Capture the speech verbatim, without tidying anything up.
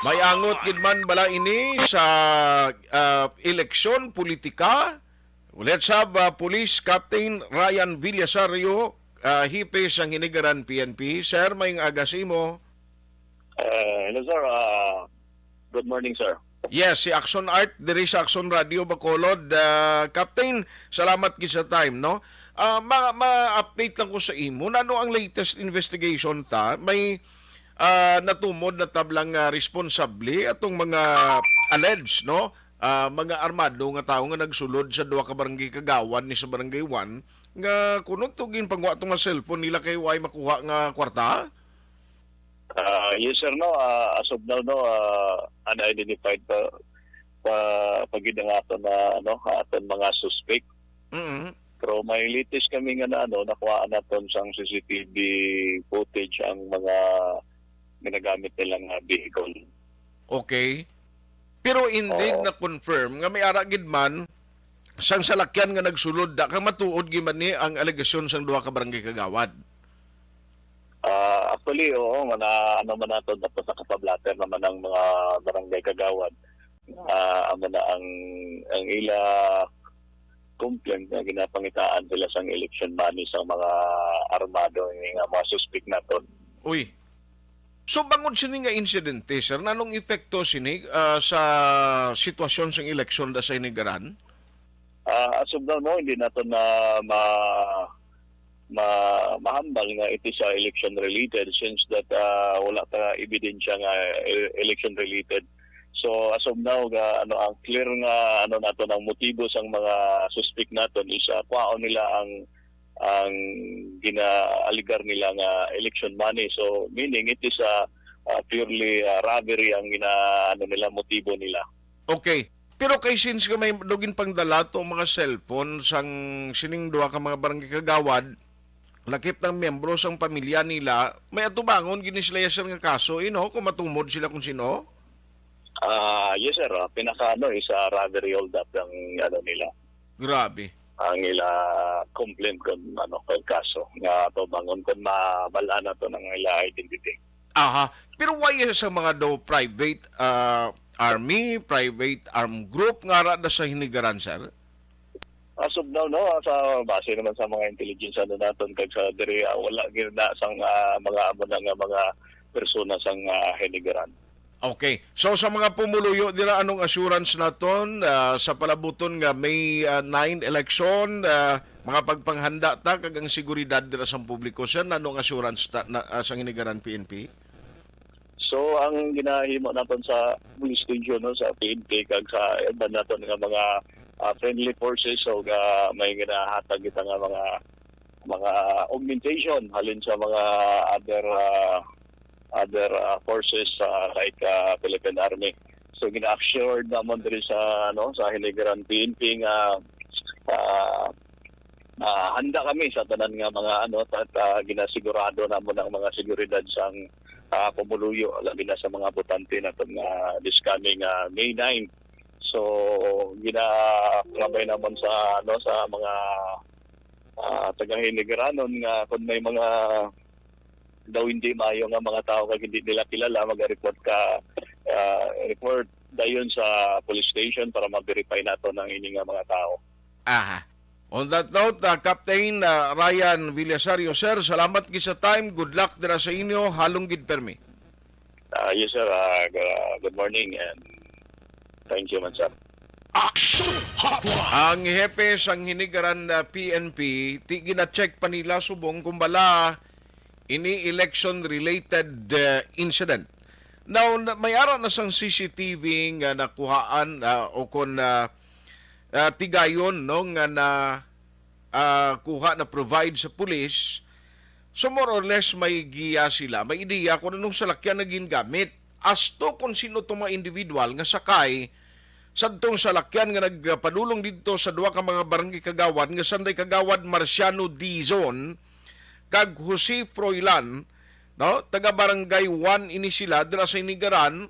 May angot gid man bala ini sa, ah, eleksyon, politika? Let's have, ah, Police Captain Ryan Villasario, ah, hepe sang Hinigaran P N P. Sir, may aga sa imo. Uh, hello, sir. Uh, good morning, sir. Yes, si Action Art diri sa Action Radio Bacolod. Ah, Captain, salamat gid sa time, no? Ah, ma- ma-update lang ko sa imo. Nano ang latest investigation ta? May, ah, natumod na tablang, ah, responsable atong mga alleged, no? Ah, mga armado nga tawo nga nagsulod sa duha ka barangay kagawad ni sa Barangay One nga kuno to ginpangwa to nga cellphone nila kay way makuha nga kwarta? Uh, yes, sir, no. Uh, as of now, no, uh, unidentified pa pa pagid ang aton na ano, aton mga suspect. Mm. Pero may latest kami nga na ano, nakuha naton sang C C T V footage ang mga ginagamit nilang uh, vehicle. Okay. Pero indeed Oo. Na-confirm nga may ara gid man sang salakyan nga nagsulod da kang matuod gid man ni ang alegasyon sang duha ka barangay kagawad. Ah, actually, oo, mana ano man nato, tapos nakapablatter naman ang mga barangay kagawad. Ah, amo na ang ang ila complaint nga ginapangitaan sila sang election money sa mga armado nga mga suspect naton. Uy. So bangod sini nga insidente, sir, nanong epekto sini ah, sa sitwasyon sang eleksyon da sa Hinigaran? Ah, as of now, no, hindi nato na ma, ma mahambal nga it is uh, election related since that ah, wala ta ebidensya nga e- election related. So as of now, ga, ano ang clear nga ano nato ang motibo sang mga suspect naton is ah, kwaon nila ang ang ginaaligar nila nga election money. So meaning it is a, a purely ah, robbery ang gina ano nila, motibo nila. Okay. Pero kay since nga may dugin pangdala to mga cellphone sang sining duha ka mga barangay kagawad, lakip ng miyembro sang pamilya nila, may atubangon gini sila ya, sir, nga kaso, you know, kung matumod sila kung sino? Ah, yes, sir. Ah, pinaka ano is ah, robbery hold up ang ano nila, Grabe. ang ila complaint kun ano kun kaso nga to bangon kun mabal-an nato ang ila identity. Aha. Pero why sa mga daw private ah, army, private armed group nga ara da sa Hinigaran, sir? As of now, no, sa base naman sa mga intelligence ano naton kag sa diri ah, wala gyud na sang ah, mga amo na nga mga persona sang ah, Hinigaran. Okay. So sa mga pumuluyo dira, anong assurance naton ah, sa palabuton nga May ah, nine election, ah, mga pagpanghanda ta kag ang seguridad dira sa publiko, sir, nanong assurance ta na, ah, sang Hinigaran P N P? So ang ginahimo naton sa police station, no, sa P N P kag sa iban naton nga mga ah, friendly forces, so ah, may ginahatag kita nga mga mga augmentation halin sa mga other ah, other ah, forces ah, like ah, Philippine Army. So gina-assured naman diri sa ano sa Hinigaran P N P nga ah, ah, handa kami sa tanan nga mga ano at ah, ginasigurado namon ang mga seguridad sang ah, pumuluyo, labi na sa mga botante naton nga this coming ah, May nine. So ginakabay namon sa ano sa mga ah, taga-Hinigaranon nga kung may mga daw hindi maayo nga mga tao kag hindi nila kilala, mag-report ka ah, report dayon sa police station para ma-verify naton ang ini nga mga tao. Aha. On that note, ah, Captain ah, Ryan Villasario, sir, salamat gid sa time. Good luck dira sa inyo. Halong gid permi. Ah, yes, sir. Ah, g- good morning and thank you man, sir. Action Hotline. Ang hepe sang Hinigaran ah, P N P, ti gina-check pa nila subong kung bala ini election-related ah, incident. Now, na- may ara na sang C C T V nga nakuhaan ah, o kon ah, ah, tigayon, no, nga na ah, kuha na provide sa pulis. So more or less may giya sila, may ideya kung anong salakyan na gingamit. As to kung sino tong mga individual nga sakay sadtong salakyan nga nagpadulong didto sa duha ka mga barangay kagawad nga sanday Kagawad Marciano Dizon kag Jose Froilan, no, taga Barangay One ini sila dira sa Hinigaran,